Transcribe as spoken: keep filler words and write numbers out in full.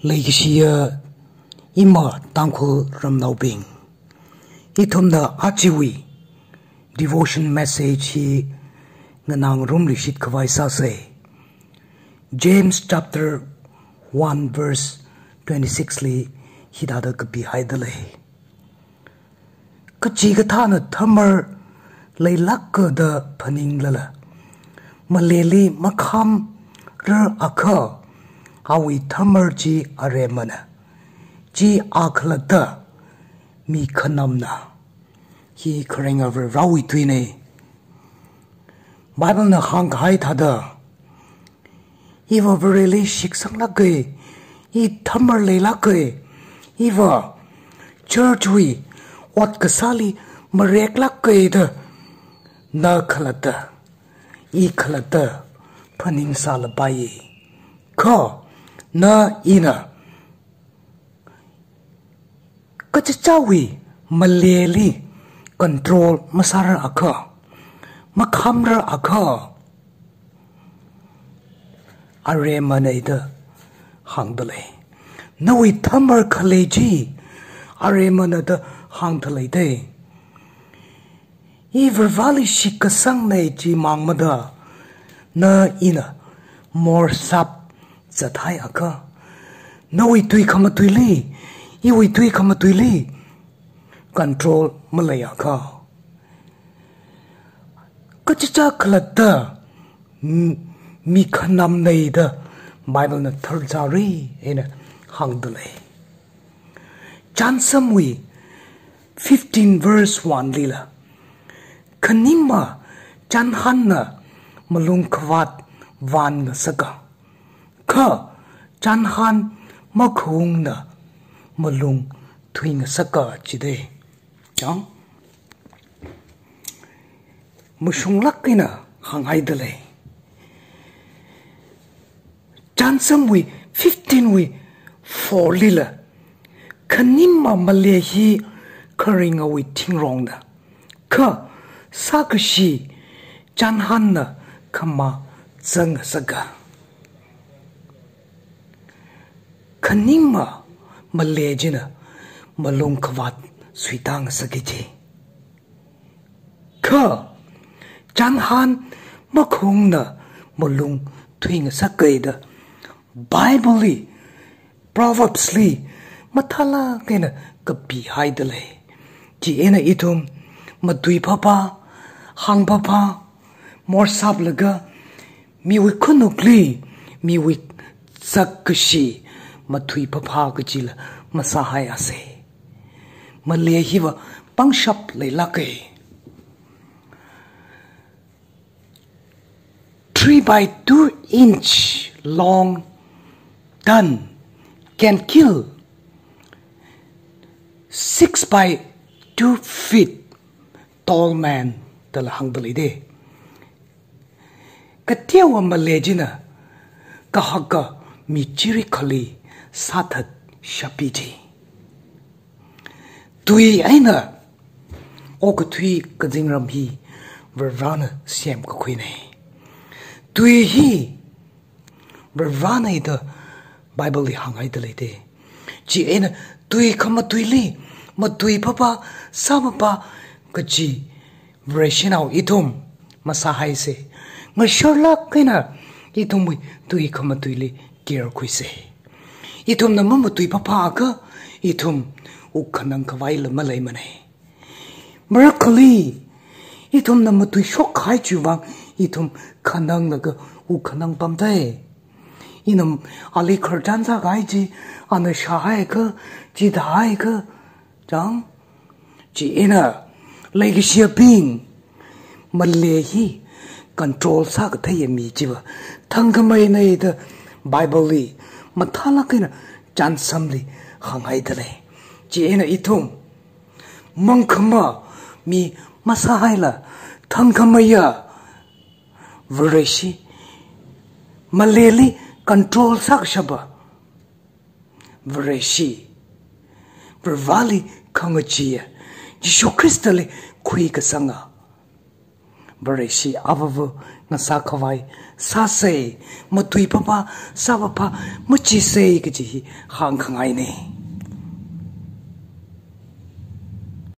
Leikashiya ima Tangkhul ramnaobing, ithumna ajawui devotion message hi nganāngarumluishit khavai sāsa. James chapter one verse twenty-six li hithāda kapihaida lei. Kachikathāna thamar leilāka da phaninglala, maleli makhamrar akha, awui thamar chi aremana, chi a khalatta mikhanamna. Hi kharinga Varewui tuina. Bible na hāngkahai thāda, iva Vareli shitsanglāka, i thamar leilāka, iva church wui ot kasāli mareklāka da na khalatta, i khalatta phaningsālapai. Kha na ina kachichāwui maleli control masārar akha, makhamrar akha, aremana da hāngda lei. Nawui thamar khalei chi aremana da hāngda leida. I Vareli shitkasangna chimang mada, na ina morsap zathai akha, nawui tui khamatuili, iwui tui khamatuili control malei akha, kachichā khalatta m-, mikhanamna da Bible na tharzari eina hāngda lei. Chānsamwui fifteen verse one lila, khanima chānhanna malung khavāt vānngasaka, kha chānhan makhaungna malung thuingasaka jida. Chang? Mashunglāk eina hānghaida lei. Chānsamwui fifteen wui four lila, khanima male hi kharingawui thingrongna, kha sākashi chānhanna khamā zangngasaka. Khanima male china malung khavāt suitāngasaka ji. Kha chānhan makhaungna malung thuingasaka da Bible li, Proverbs li mathālāk eina kapihaida lei. Chieina ithum matui phapha, hāng phapha, morsaplaga, miwui khanukli, miwui zakkashi matui phapha kachila masāhaiasa. Male hiva pangshap leilāka. Three by two inch long gun can kill six by two feet tall man, dala hāngda leida. Kateowa male china kahaka mi chirikhali sāthatshappi ji. Tui eina okathui kazingram hi Varena semkakhuina. Tui hi Varena da Bible li hānghaida leida. Chieina tui khamatuili matui phapha, sā phapha kaji Vareshinao ithum masāhaisa. Ngasharlāk eina ithumwui tui khamatuili care khuisa. Ithumna mamatui phapha akha, ithum wukkhanang khavaila maleimana. Marakhali, ithumna matuishokhai chiwuivang ithum khananglaga wukkhanang pamda. Ina ali khararchan sākahai chi, ana shāhaiakha, chithāhaiakha, chang. Chieina leikashiyabing, male hi control sākatheiya mi chiva thangkhameina da Bible li mathālāk eina Chānsamli hānghaida lei. Chieina ithum mangkhama mi masāhaila, thangkhameiya Vareshi, maleli control sākashapa Vareshi, Vareli khangacheeya Jishu Khristali khuikasanga, Vareshi avāva̱ ngasā khavai sāsei, matuipapa sāpapa machisei kaji hi hāngkhangainei.